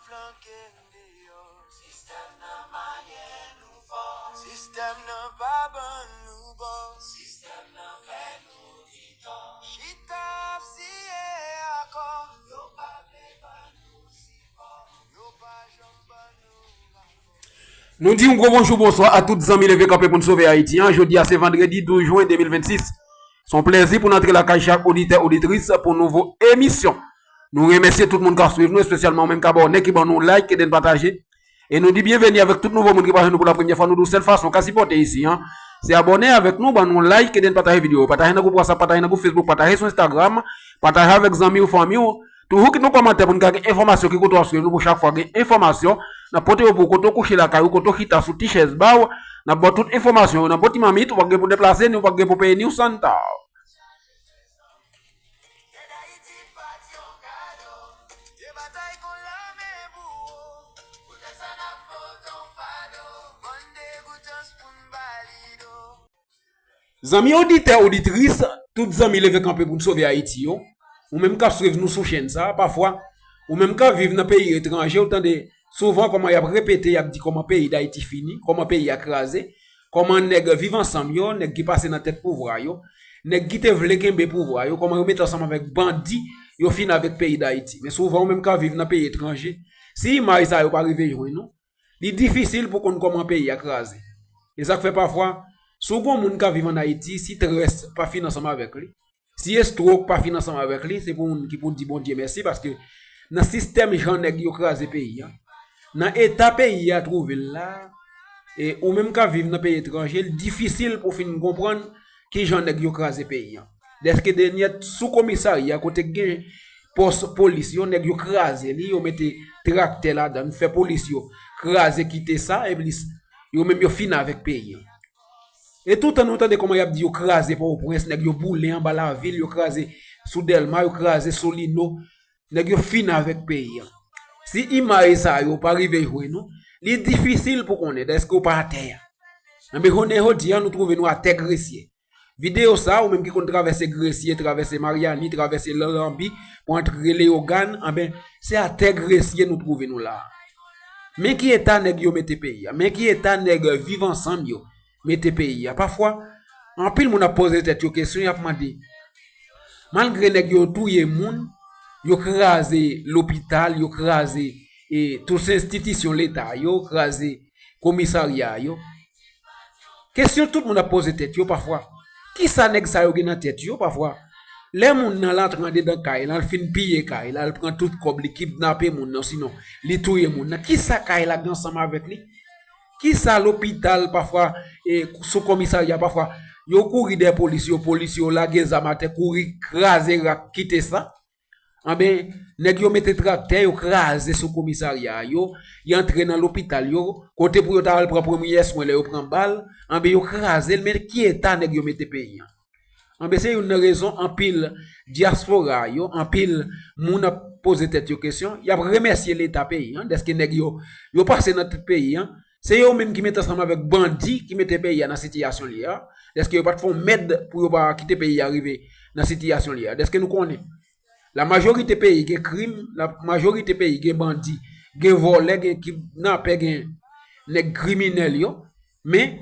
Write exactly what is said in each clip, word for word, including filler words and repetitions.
Flanke n deyò. Sistèm nan manyen nou fò. Sistèm nan pa ban nou bò. Sistèm nan fè nou di tò. Chita ap siye akò. Yo pa vle ban nou sipò. Yo pa janm ban nou rapò. Nou di yon gwo bonjou, bonswa a tout zanmi Leve Kanpe pou n Sove Ayiti an. Jodi a se vandredi douz jen de mil vennsis. Se yon plèzi pou n antre lakay chak oditè, oditris pou nouvo emisyon. Nou remèsye tout moun k ap swiv nou, espesyalman ou menm k abòne, ki ban nou like, ede n pataje. E nou di byenveni avèk tout nouvo moun ki pa jwenn nou pou la premyè fwa. Nou di w sèl fason w ka sipòte isi an, se abòne avèk nou, ban nou like, ede n pataje videyo. Pataje nan gwoup WhatsApp, pataje nan gwoup Facebook, pataje sou Instagram, pataje avèk zanmi w, fanmi w. Toujou kite yon kòmantè pou n ka gen enfòmasyon ki kote w ap swiv nou, pou chak fwa gen enfòmasyon, n ap pote yo pou w kote w kouche lakay ou, kote w chita sou ti chèz ba w, n ap ba w tout enfòmasyon yo nan bon ti mamit, ou pa gen pou deplase, ni ou pa gen pou peye, ni w sann ta. Zanmi oditè, oditris, tout zanmi Leve Kanpe pou n Sove Ayiti yo, ou menm k ap swiv nou sou chèn sa a, pafwa, ou menm k ap viv nan peyi etranje, ou tande souvan kòman y ap repete, y ap di kòman peyi Dayiti fini, kòman peyi a kraze, kòman nèg Viv Ansanm yo, nèg ki pase nan tèt pouvwa yo, nèg ki te vle kenbe pouvwa yo, kòman yo mete ansanm avèk bandi, yo fin avèk peyi Dayiti. Men souvan, ou menm k ap viv nan peyi etranje, si imaj sa yo pa rive jwenn ou, li difisil pou konn kòman peyi a kraze. E sa k fè pafwa, si w gon moun k ap viv ann Ayiti, si très pa fin ansanm avèk li, si escroc pa fin ansanm avèk li, se pou moun ki pou di Bondye mèsi, paske nan sistèm jan nèg yo kraze peyi a, nan eta peyi a twouve l la, e ou menm k ap viv nan peyi etranje, l difisil pou w fin konprann ki jan nèg yo kraze peyi a. Dèske dènyè sou komisarya kote k gen pòs polis yo, nèg yo kraze li, yo mete traktè ladan l, fè polis yo kraze kite sa, epi yo menm yo fin avèk peyi a. E toutan nou tande kòman y ap di yo kraze Pòtoprens, nèg yo boule anba lavil, yo kraze sou Dèlma, yo kraze Solino, nèg yo fin avèk peyi a. Si imaj sa yo pa rive jwenn ou, li difisil pou konnen dèske w pa atè a. Anben, jounen jodi a, nou twouve nou atè Gresye. Videyo sa, ou menm ki konn travèse Gresye, travèse Maryani, travèse Lanlanbi, pou antre Leyogàn, anben, se atè Gresye nou twouve nou la a. Men ki eta nèg yo mete peyi a, men ki eta nèg Viv Ansanm yo mete peyi a. Pafwa, anpil moun ap poze tèt yo kesyon, y ap mande, malgre nèg yo touye moun, yo kraze lopital, yo kraze, e, tout enstitisyon leta, yo kraze komisarya yo. Kesyon tout moun ap poze tèt yo pafwa, kisa nèg sa yo gen nan tèt yo pafwa? Lè moun nan l antre andedan kay la, l fin piye kay la, l pran tout kòb, li kidnape moun nan, sinon li touye moun nan, kisa kay la gen ansanm avèk li? Kisa lopital pafwa, e, sou komisarya pafwa, yo kouri dèyè polis yo, polis yo lage zam atè, kouri kraze rak, kite sa. Anben, nèg yo mete traktè, yo kraze sou komisarya a, yo, y antre nan lopital yo, kote pou yo ta al pran premyè swen lè yo pran bal, anben, yo kraze l, men ki eta nèg yo mete peyi a? Anben, se youn nan rezon anpil dyaspora yo, anpil moun ap poze tèt yo kesyon, y ap remèsye leta peyi a, dèske nèg yo, yo pase nan tèt peyi a, se yo menm ki mete ansanm avèk bandi ki mete peyi a nan sitiyasyon li ye a, dèske yo pa t fè yon mèd pou yo pa kite peyi a rive nan sitiyasyon li ye a, dèske nou konnen. Lamajorite peyi gen krim, lamajorite peyi gen bandi, gen vòlè, gen kidnapè, gen nèg kriminèl yo. Men,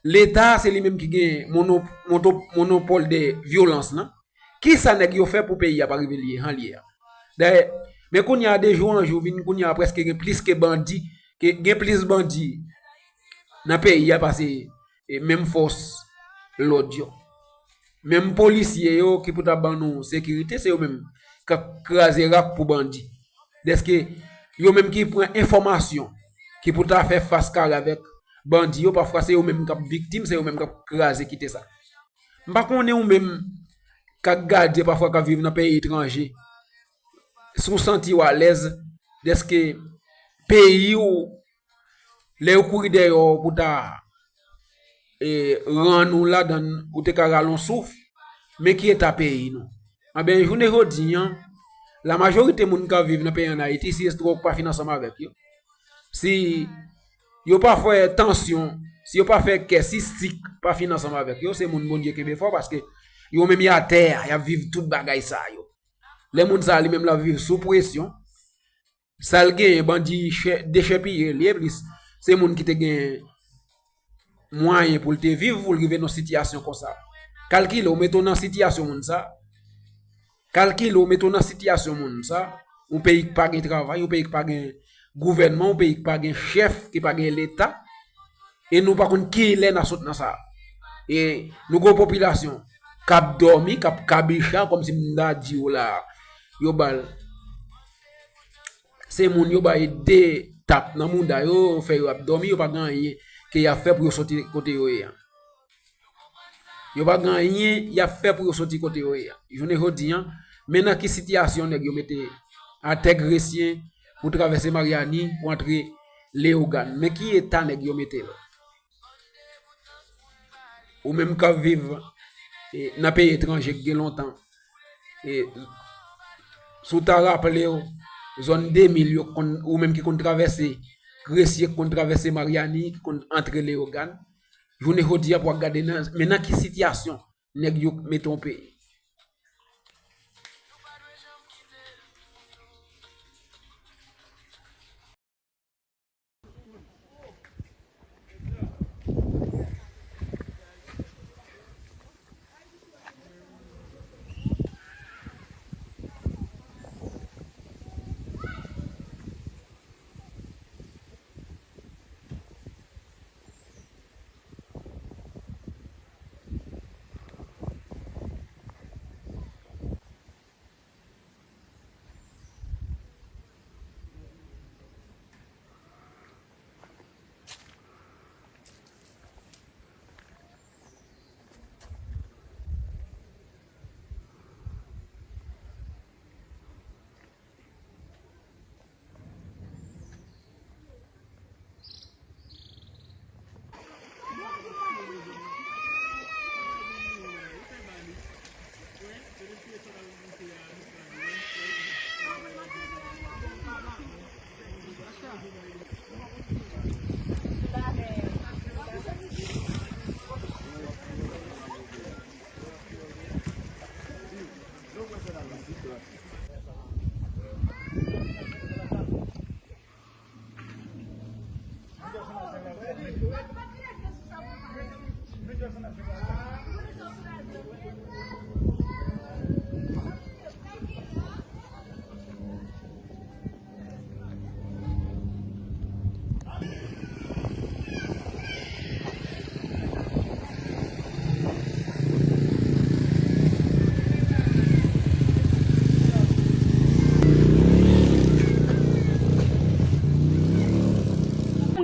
leta a se li menm ki gen mono-, moto-, monopòl de vyolans lan. Kisa nèg yo fè pou peyi a pa rive li ye, jan li ye a? Dayè, men kounye a de jou an jou, vin kounye a prèske gen plis ke bandi, ke, gen plis bandi nan peyi a pase, e, menm fòs lòd yo. Menm polisye yo ki pou ta ban nou sekirite, se yo menm k ap kraze rak pou bandi. Dèske yo menm ki pran enfòmasyon ki pou ta fè fas kare avèk bandi yo, pafwa se yo menm k ap viktim, se yo menm k ap kraze kite sa. M pa konnen ou menm k ap gade pafwa k ap viv nan peyi etranje, si w santi w alèz, dèske peyi w, lè yo kouri dèyè w pou ta, e, rann ou ladan l, ou te ka rale yon souf, men ki eta peyi nou? Anben, jounen jodi a, lamajorite moun k ap viv nan peyi ann Ayiti, si eskwòk pa fin ansanm avèk yo, si yo pa fè tansyon, si yo pa fè kè, si sik pa fin ansanm avèk yo, se moun Bondye kenbe fò, paske yo menm y atè a, y ap viv tout bagay sa yo. Lè moun sa a li menm l ap viv sou presyon, Sa l genyen, bandi chè, dechèpiye l ye plis. Se moun ki te gen mwayen pou l te viv, pou l rive nan sitiyasyon konsa. Kalkile, ou mete w nan sitiyasyon moun sa. Kalkile, ou mete w nan sitiyasyon moun sa. Yon peyi ki pa gen travay, yon peyi ki pa gen gouvènman, yon peyi ki pa gen chèf, ki pa gen leta. E nou pa konn kilè n a sot nan sa. E nou gen yon popilasyon k ap dòmi, k ap kabicha, kòmsi m ta di w la, yo ba l. Se moun yo bay de tap nan mouda yo, fè yo ap dòmi, yo pa gen anyen ke y ap fè pou yo soti kote yo ye a. Yo pa gen anyen y ap fè pou yo soti kote yo ye a. Jounen jodi a, men nan ki sitiyasyon nèg yo mete atè Gresyen pou travèse Maryani pou antre Leyogàn. Men ki eta nèg yo mete l. Ou menm k ap viv, e, nan peyi etranje k gen lontan. E, si w ta raple w, zòn de mil yo konn, ou menm ki konn travèse Gresye, ki konn travèse Maryani, ki konn antre Leyogàn, jounen jodi a pou w ap gade nan, men nan ki sitiyasyon nèg yo mete yon peyi.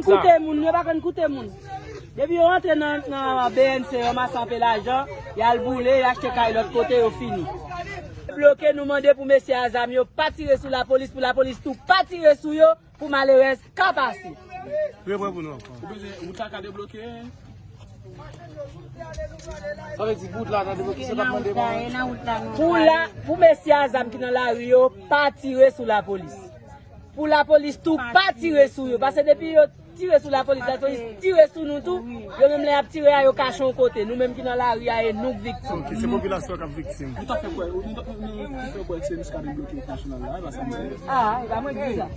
Koute moun, yo pa konn koute moun. Depi yo rantre nan, nan B N C, yo ranmase anpe lajan, y al boule, y achte kay lòt kote, yo fini. Bloke, nou mande pou mesye a zam yo pa tire sou lapolis, pou lapolis tou pa tire sou yo, pou malerèz ka pase. Repran pou nou ankò. Ou bezwen wout la ka debloke? Sa vle di wout la ka debloke, se pa mande pou... Pou la, pou mesye a zam ki nan lari yo, pa tire sou lapolis. Pou lapolis tou pa tire sou yo, paske depi yo tire sou lapolis, lapolis tire sou nou tou. Yo menm lè y ap tire a, yo kache yon kote. Nou menm ki nan lari a, e nou k viktim. Ok, se popilasyon an k ap viktim. Nou ta fè kwè, nou ta, nou, nou fè kwè se nou ka debloke wout nasyonal la, e pa sa m di. Ah, e pa mwen ki di sa.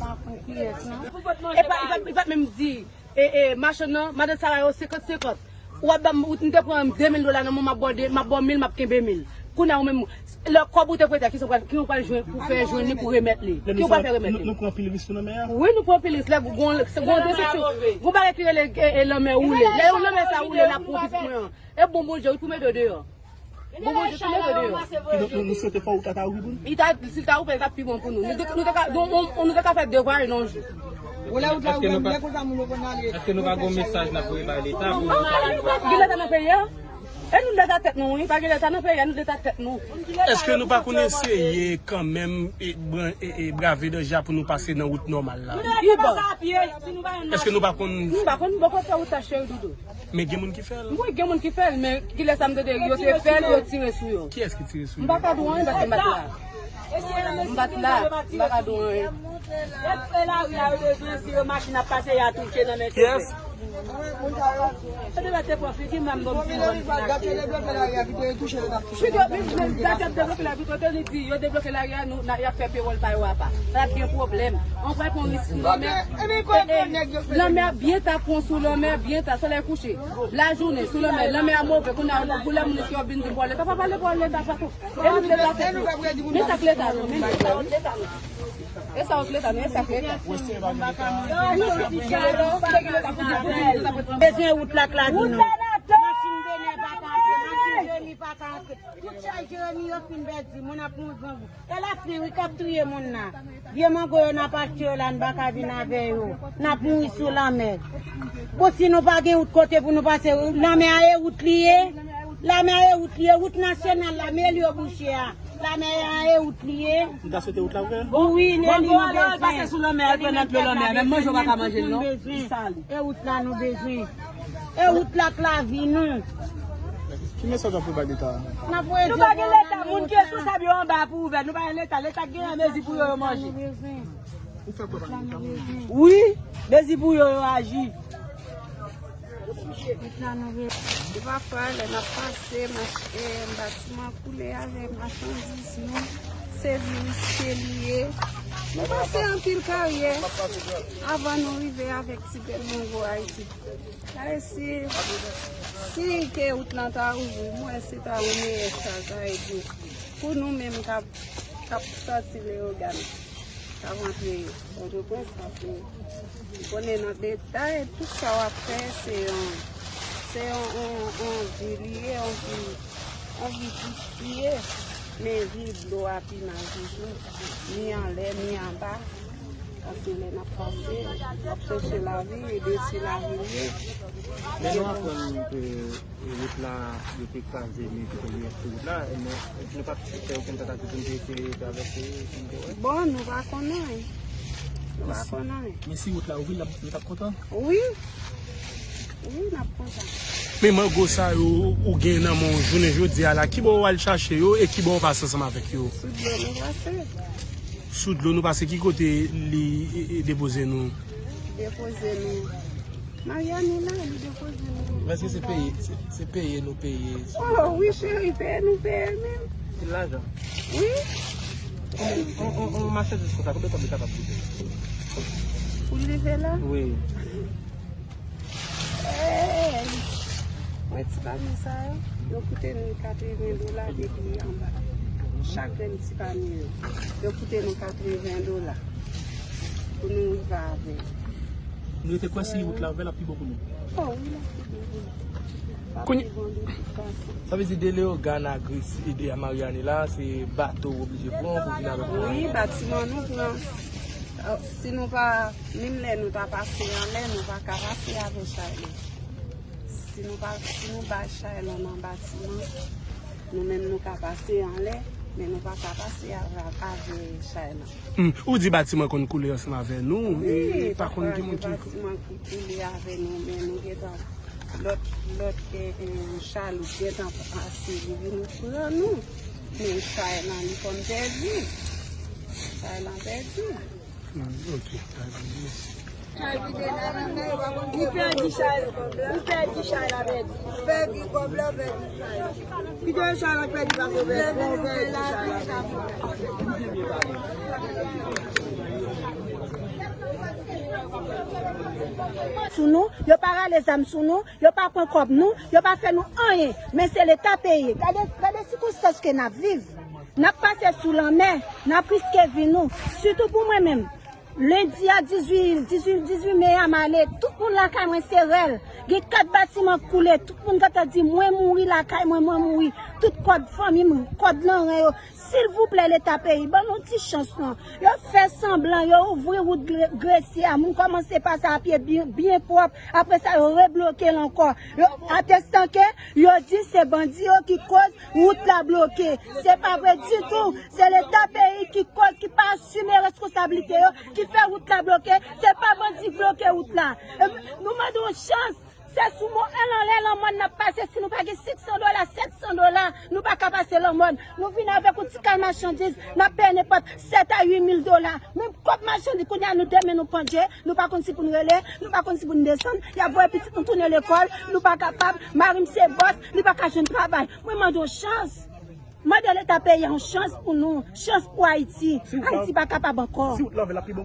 E pa, e pa, e pa menm di, e, e, machann nan, madanm Sara yo senkant senkant. Ou ap ban m, ou, m te pran de mil dola nan men w, m ap ba w de, m ap ba w mil, m ap kenbe mil. Kounye a ou menm, lè kòb ou te prete a, ki sa w pral, ki w pral jwenn pou fè jwenn li pou remèt li? Ki w pral fè remèt li? Nou, nou pran anpil risk tou nan mè a? Wi, nou pran anpil risk. Lè gon, se gon de seksyon, gon bagay ki rele, e, e, lanmè woule. Lè lanmè sa woule, l ap pran pitit mwen an. E bon Bondye, wi, pou mete w deyò. Bon Bondye, pou mete w deyò. E nou, nou, nou swete fò wout la ta ouvri pou nou? Li ta, si l ta ouvri, li t ap pi bon pou nou. Nou te, nou te ka, nou, nou, nou te ka fè devwa yo nan yon jou. Ou lè wout la ouvri, lè konsa moun yo konn ale. Èske nou pa gon mesaj n ap voye bay Leta pou yo ta... Gen Leta nan peyi a? E nou dèyè tèt nou, wi. Pa gen Leta nan peyi a, nou dèyè tèt nou. Èske nou pa konn eseye kanmenm, e, bran-, e, e, brave danje a pou nou pase nan wout nòmal la? Ki bò? Èske nou pa konn... M pa konn bò kote wout sa, cheri doudou. Men gen moun ki fè l. Wi, gen moun ki fè l, men kilè sa m tande yo te fè l, yo tire sou yo. Kiyès ki tire sou yo? M pa ka di w anyen paske m pa t la. M pa t la, m pa ka di w anyen. E lari a yo bezwen, si yo machin ap pase, y a touche nan men. Kiyès? Yo te mete pran figi m, m bon, m fin bon, m fin achte. Figi yo, men, men, dat ap debloke la, pito te li di, yo debloke lari a, nou, n a, y ap fè pewòl pa yo apa. Sa ap gen pwoblèm. An pral pran risk sou lanmè. E, e, lanmè a byen ta pran sou lanmè, byen ta, solèy kouche. Lajounen, sou lanmè, lanmè a move, kounye a, pou lè moun isit yo vin di pou leta, pa pale pou leta, pa tou. E nou leta, se nou. Men sa k leta, nou, men sa k leta, nou. E sa k leta, men sa k leta. Bezwen wout la k lavi nou. Machin Benè pa ka antre, machin Jeremi pa ka antre. Tout chay Jeremi yo fin pèdi, moun ap mouri grangou. E lafli wi k ap touye moun nan. Vye mango yo n ap achte yo la, n pa ka vin avè yo. N ap mouri sou lanmè. Bon, si nou pa gen wout kote pou nou pase, lanmè a e wout li ye. Lanmè a e wout li ye. Wout nasyonal la, men li yo bouche a. Lanmè a e wout li ye. Ou ta swete wout la ouvè? Wi, men li nou bezwen. Pase sou lanmè, al pran nan dlo lanmè. Menm manje w pa ka manje l non. Li sali. E wout la nou bezwen. E wout la k lavi nou. Ki mesaj w ap voye bay leta a? N ap voye Nou pa gen leta, moun ki responsab yo anba pou ouvè. Nou pa gen leta, leta k genyen mezi pou yo, yo manje. Ou fè kwè pa gen leta? Wi, mezi pou yo, yo aji. Depafwa lè n ap pase, mach- e, batiman koule avè machandiz nou, se vi riske li ye. Nou pase anpil karyè avan nou rive avèk ti grenn mango Ayiti. Ay, si, si ke wout lan ta ouvri, mwen se ta yon meyè chaj, sa vle di, pou nou menm k ap, k ap sòti Leyogàn, k ap antre Pòtoprens, paske ou konnen nan detay, tout sa w ap fè, se yon, se yon, yon, yon vi li ye, yon vi, yon vi tris li ye. Men vi dlo a pi mal toujou, ni anlè, ni anba. Paske lè n ap pase, n ap chèche lavi, e desi lavi l ye. Men nou aprann ke wout la, yo te kraze, men ki te gen sou wout la, e nou, nou pa t fè okenn tantativ pou n te eseye travèse, pou n te wè. Bon, nou pa konn anyen. Nou pa konn anyen. Men si wout la ouvri, n ap, nou t ap kontan? Wi. Wi, n ap kontan. Men mango sa yo ou gen nan men w jounen jodi a la, ki bò w al chache yo e ki bò w pase ansanm avèk yo? Sou dlo nou pase. Sou dlo nou pase, ki kote li, e, e, depoze nou? Depoze nou. Maryani la, li depoze nou. Èske se peye, se, se peye nou peye? Oh, wi, cheri, peye nou peye menm. Ki lajan? Wi. On, on, on, on machandiz konsa, konbyen kòb li kapab koute? Pou l rive la? Wi. Ey! Mwen ti pami sa yo, yo koute nou katreven dola depi anba. Chak grenn ti pami yo, yo koute nou katreven dola pou nou rive avè l. Nou te kwè si wout la ouvè, l ap pi bon pou nou. Oh, wi, l ap pi bon pou nou. L ap pi bon de tout fason. Sa vle di de Leyogàn a Gris e de a Maryani la, se bato w oblije pran pou vin avèk nou. Wi, batiman nou pran. Si nou pa, menm lè nou ta pase anlè, nou pa ka pase avè chay lan. Si nou pa, si nou bay chay lan nan batiman, nou menm nou ka pase anlè, men nou pa ka pase avè, avè chay lan. Hmm, ou di batiman konn koule ansanm avè nou, e pa konn gen moun ki. Wi, pafwa gen batiman ki koule avè nou, men nou gentan, lòt, lòt, e, e, chaloup gentan pase, li vin pran nou. Men chay lan, li konn pèdi. Chay lan pèdi. Hmm, ok, dakò, mèsi. Li pèdi chay, li pèdi chay la, pèdi. Pèdi kòb la, pèdi chay la. Pito chay la pèdi pase pèdi, pèdi chay la. Sou nou, yo pa rale zam sou nou, yo pa pran kòb nou, yo pa fè nou anyen. Men se leta peyi. Gade, gade sikonstans ke n ap viv. N ap pase sou lanmè, n ap riske vi nou, sitou pou mwen menm. Lendi a dizuit, dizuit, dizuit me a m ale, tout moun lakay mwen se rèl. Gen kat batiman k koule, tout moun gentan di mwen mouri lakay mwen, mwen mouri. Tout kòd fanmi m, kòd nan ren yo. Silvouplè, leta peyi, ban nou ti chans lan. Yo fè sanblan, yo ouvri wout Gre-, Gresye a, moun kòmanse pase a pye byen, byen pwòp. Apre sa, yo rebloke l ankò. Yo atestan ke yo di se bandi yo ki koz wout la bloke. Se pa vre ditou. Se leta peyi ki koz, ki pa asime reskonsablite yo, ki fè wout la bloke. Se pa bandi k bloke wout la. E, nou mande yon chans. Se sou mo en lanlè lanmòn n ap pase. Si nou pa gen senk san dola, sèt san dola, nou pa ka pase lanmòn. Nou vin avèk yon ti kal machandiz, n ap peye nenpòt sèt a uit mil dola. Menm kòb machandiz, kounye a nou demen nou pandje, nou pa konn si pou n rele, nou pa konn si pou n desann. Y ap voye pitit nou tounen lekòl, nou pa kapab. Mari m se bòs, li pa ka jwenn travay. Mwen mande yon chans. Mande Leta peyi a yon chans pou nou, chans pou Ayiti. Ayiti pa kapab ankò.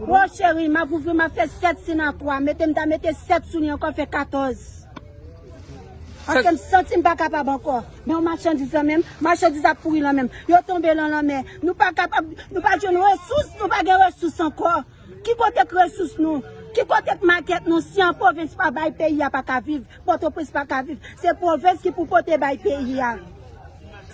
Wo cheri, m ap ouvri, m ap fè sèt si nan kwa. Mete m ta mete sèt sou li ankò, fè katòz. Paske m santi m pa kapab ankò. Men yon machandiz lan menm, machandiz ap pouri lan menm. Yo tonbe lan lanmè. Nou pa kapab, nou pa jwenn resous, nou pa gen resous ankò. Ki kote k resous nou? Ki kote k makèt nou? Si an pwovens pa bay, peyi a pa ka viv. Pòtoprens pa ka viv. Se pwovens ki pou pote bay peyi a.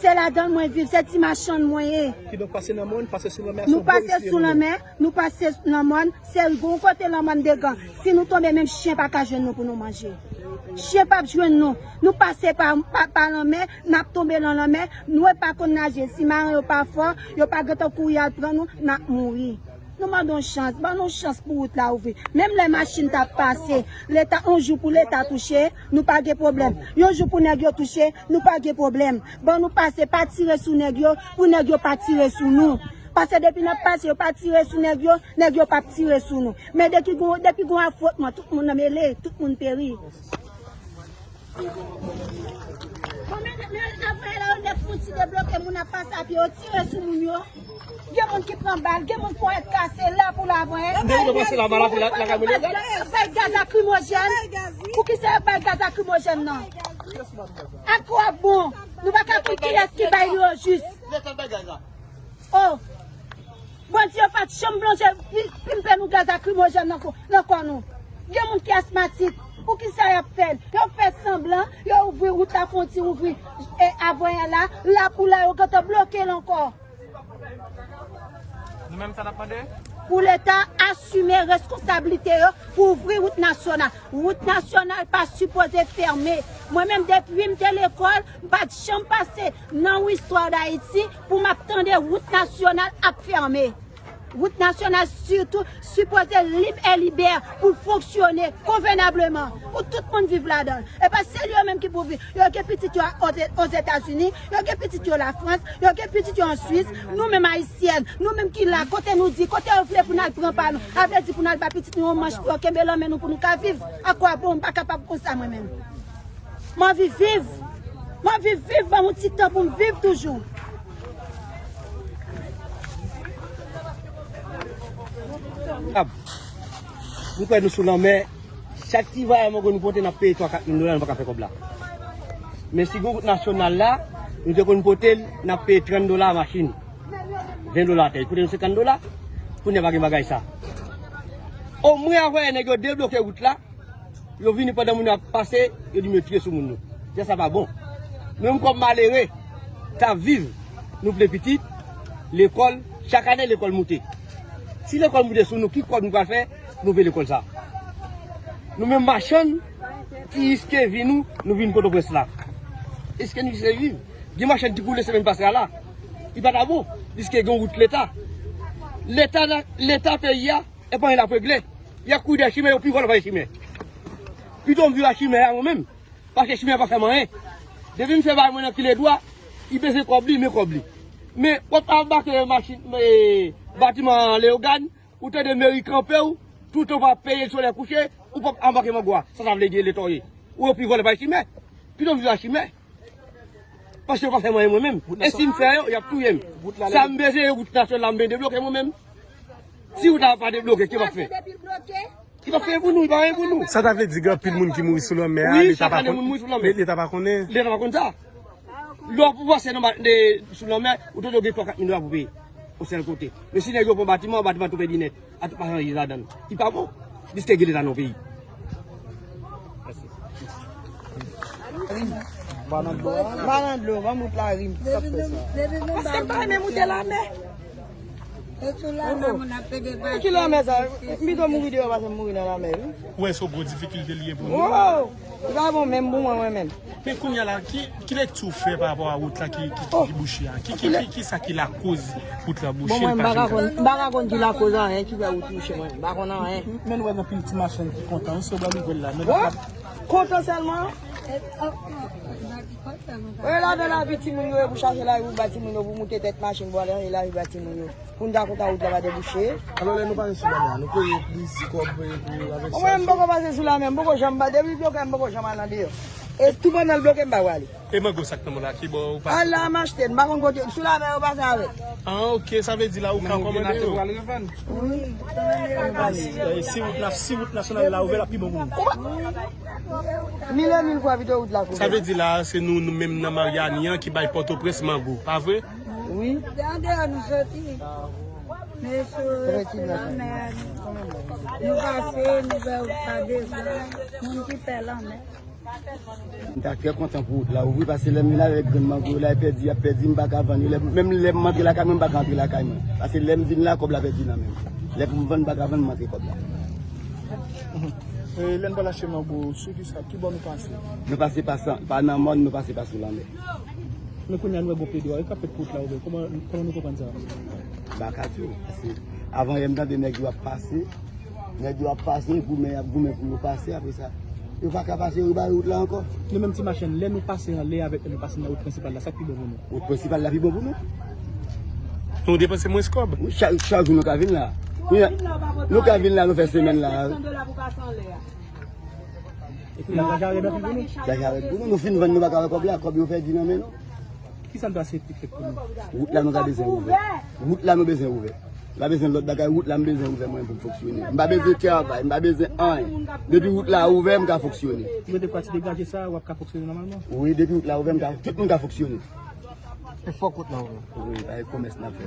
Se ladan l mwen viv, se ti machann mwen ye. Kidonk pase nan mòn, pase sou lanmè, nou pase sou lanmè, nou pase nan mòn, se yon kote lanmòn degan. Si nou tonbe, menm chen pa ka jwenn nou pou nou manje. Chen p ap jwenn nou. Nou pase pa, pa, pa lanmè, n ap tonbe lan lanmè. Nou pa konn naje. Si maren yo pa fò, yo pa gentan kouri al pran nou, n ap mouri. Nou mande yon chans, ban nou chans pou wout la ouvri. Menm lè machin t ap pase, Leta, yon jou pou Leta touche, nou pa gen pwoblèm. Yon jou pou nèg yo touche, nou pa gen pwoblèm. Ban nou pase, pa tire sou nèg yo, pou nèg yo pa tire sou nou. Paske depi n ap pase, yo pa tire sou nèg yo, nèg yo p ap tire sou nou. Men depi gon, depi gon afwontman, tout moun nan mele, tout moun peri. Bon, men, men, apre la, yo nèk fouti debloke, moun ap pase a pye, yo tire sou moun yo. Gen moun ki pran bal, gen moun ponyèt kase, la pou la vwè. Gen moun pase la, la, la, la, la, la, bay gaz lakrimojèn. Poukisa yo bay gaz lakrimojèn nan? Ak kwa bon? Nou pa ka konn kiyès ki bay li o jis. Oh! Bandi yo pa t janm blonje pi, pimpe nou gaz lakrimojèn nan kò, nan kò nou. Gen moun ki asmatik. Poukisa y ap fè l? Yo fè sanblan, yo ouvri wout la, fè yon ti ouvri, e, avwayè la, la pou la yo gentan bloke l ankò. Nou menm sa n ap mande? Pou Leta asime reskonsablite yo pou ouvri wout nasyonal. Wout nasyonal pa sipoze fèmen. Mwen menm, depi m te lekòl, m pa t janm pase nan istwa Dayiti pou m ap tande wout nasyonal ap fèmen. Wout nasyonal sitou sipoze lib e libè pou fonksyone konvenableman, pou tout moun viv ladan l. E pa sèl yo menm ki pou viv. Yo gen pitit yo a, Oze-, Ozetazini, yo gen pitit yo Lafrans, yo gen pitit yo an Swis. Nou menm Ayisyèn, nou menm ki la, kote nou di, kote yo vle pou n al pran pa nou? A vle di pou n al ba pitit nou yon manch pou yo kenbe lan men nou pou nou ka viv? Akwabon, m pa kapab konsa mwen menm. M anvi viv. M anvi viv, ban m yon ti tan pou m viv toujou. Nou kwè nou sou lanmè. Chak ti vwayaj nou konn pote, n ap peye twa kat mil dola, nou pa ka fè kòb la. Men si gen wout nasyonal la, nou te konn pote l, n ap peye trant dola machin. Ven dola tè, koute nou senkant dola, kounye a pa gen bagay sa. Omwen avwayè nèg yo debloke wout la, yo vini pandan moun yo ap pase, yo di m yo tire sou moun yo. Jan sa pa bon. Nou menm kòm malere, t ap viv, nou vle pitit, lekòl, chak ane lekòl moute. Si lekòl moute sou nou, ki kòb nou pral fè pou nou peye lekòl sa? Nou menm machann ki riske vi nou, nou vin Pòtoprens la. Èske nou riske viv? Gen machann ki koule semèn pase a la. Li pa ta bon. Piske gen wout Leta. Leta, Leta peyi a, e pa anyen l ap regle. Y ap kouri dèyè chimè, yo pi vòlè pase chimè. Pito m viv ak chimè a mwen menm. Paske chimè a pa fè m anyen. Depi m fè bagay mwen nan kile dwa, li bezwen kòb li, men kòb li. Men w ap anbake machin, e, batiman Leyogàn, ou tande meri kanpe w, toutan w pa peye solèy kouche, ou p ap anbake mango a. Sa sa vle di, Leta w ye. Ou yo pi vòlè pase chimè. Pito m viv ak chimè. Paske yo pa fè m anyen mwen menm. E si m fè yo, y ap touye m. Sa m bezwen, wout nasyonal la m bezwen debloke mwen menm. Si wout la pa debloke, ki w ap fè? Li pa fè pou nou, li pa anyen pou nou. Sa ta vle di gen anpil moun ki mouri sou lanmè a, wi, Leta pa konnen. Leta pa konnen. Leta pa konn sa. Lè w ap pase nan ba-, de, sou lanmè, ou tande gen twa kat mil dola pou peye. Yon sèl kote. Men si nèg yo pran batiman, batiman tou pèdi nèt. A tout pa chanje ladan l. Li pa bon. Piske gen Leta nan peyi. Rim. Ba nan dlo a. Ba nan dlo, ban m wout la, Rim. Paske m pa renmen moute lanmè. E sou lanmè moun ap pede pase. Ki lanmè sa? M pito mouri deyò pase m mouri nan lanmè, wi. Ou wè se yon gwo difikilte li ye pou nou. Wow! Li pa bon menm pou mwen, mwen menm. Men kounye a la, ki, ki lekti w fè pa rapò a wout la ki, ki, ki bouche a? Ki, ki, ki, ki sa ki lakoz wout la bouche? Bon, mwen, m pa ka konn, m pa ka konn ki lakoz anyen ki fè wout bouche, mwen. M pa konn anyen. Men nou wè gen anpil ti machann ki kontan, wi, si yo ba nouvèl la. Men Kontan sèlman. E lave lavi timoun yo, e pou chache lavi pou bay timoun yo, pou moute tèt machin, pou ale rache lavi bay timoun yo. Pou n ta kontan wout la pa debouche. Alò, lè nou pase sou lanmè a, nou peye plis kòb, peye pou avèk sa. Mwen, m poko pase sou lanmè, m poko janm pa, depi l bloke, m poko janm al andeyò. E tou pandan l bloke, m pa prale. E mango sa k nan men w la, ki bò ou pase? Al la, m achte, m pa konn kote, sou lanmè yo pase avè l. Ah, ok, sa vle di la ou ka kòmande yo? Wi. Si, si wout na-, si wout nasyonal la ouvè, l ap pi bon pou nou. Mil e mil fwa pito wout la kouvè. Sa vle di la, se nou, nou menm nan Maryani an ki bay Pòtoprens mango, pa vre? Wi. Andeyò nou soti. Men sou, sou lanmè a, nou, nou pase, nou fè wout la devan, moun ki pè lanmè. M ta trè kontan pou wout la ouvri, paske lè m vin avèk grenn mango yo la, y ap pèdi, y ap pèdi, m pa ka vann yo. Lè, menm lè m antre lakay mwen, m pa ka antre lakay mwen. Paske lè m vin la, kòb la pèdi nan men m. Lè pou m vann, m pa ka vann, m manke kòb la. E, lè n pral achte mango, sou ki sa, ki bò nou pase? Nou pase pa san, pa nan mòn, nou pase pa sou lanmè. Men kounye a nou wè gon pye dwa, e k ap fèt pou wout la ouvè? Kòman, kòman nou konprann sa? M pa ka di w, paske avan yè m tande nèg yo ap pase, nèg yo ap pase, goumen, y ap goumen pou yo pase, apre sa, yo pa ka pase, yo bare wout la ankò. Nou menm ti machann, lè nou pase anlè avèk lè nou pase nan wout prensipal la, sa k pi bon pou nou? Wout prensipal la pi bon pou nou. Nou depanse mwens kòb. Wi, chak, chak jou nou ka vin la. Kounye a, nou ka vin la, nou fè semèn la. Epi la, sa jarèt anpil pou nou. Sa jarèt pou nou. Nou fin vann, nou pa ka wè kòb la, kòb yo pèdi nan men nou. Kisa n ta se pou fèt pou nou? Wout la nou ka bezwen ouvè. Wout la nou bezwen ouvè. M pa bezwen lòt bagay, wout la m bezwen ouvè mwen pou m fonksyone. M pa bezwen travay, m pa bezwen anyen. Depi wout la ouvè, m ka fonksyone. Ou rete kwa ti degaje sa, w ap ka fonksyone nòmalman? Wi, depi wout la ouvè, m ka, tout moun ka fonksyone. E fòk wout la ouvè. Wi, bay komès n ap fè.